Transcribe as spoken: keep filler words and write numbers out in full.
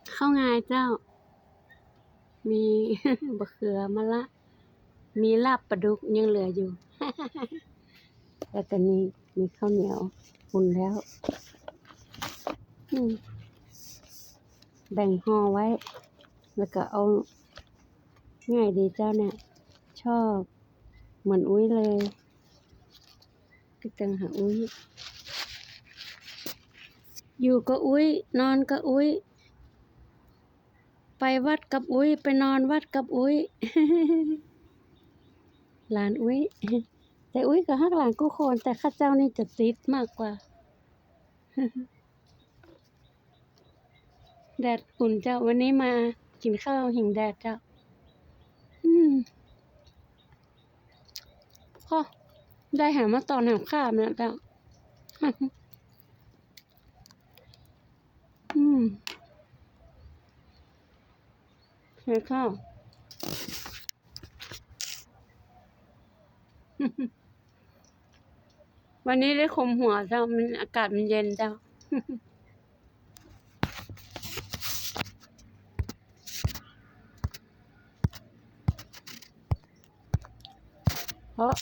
ข้าวงายเจ้า มี บะเขือมะละ มีลาบปลาดุกยังเหลืออยู่ แล้วก็นี่มีข้าวเหนียวอุ่นแล้ว อืม แบ่งห่อไว้ แล้วก็เอา ง่ายดีเจ้าเนี่ย ชอบ เหมือนอุ๊ยเลย ก็จังหาอุ๊ย อยู่ก็อุ๊ย นอนก็อุ๊ย ไปวัดกับอุ๊ย ไปนอนวัดกับอุ๊ย หลานอุ๊ย แต่อุ๊ยก็ฮักหลานกู้คน แต่ข้าเจ้านี่จะติดมากกว่า แดดอุ่นเจ้า วันนี้มากิ๋นข้าวผิงแดดเจ้า อืม พอได้หามาตอนแหมข้ามแล้วเจ้า อืม แล้วก็ วันนี้ได้ขมหัวเจ้า มัน อากาศมันเย็นเจ้า เพราะ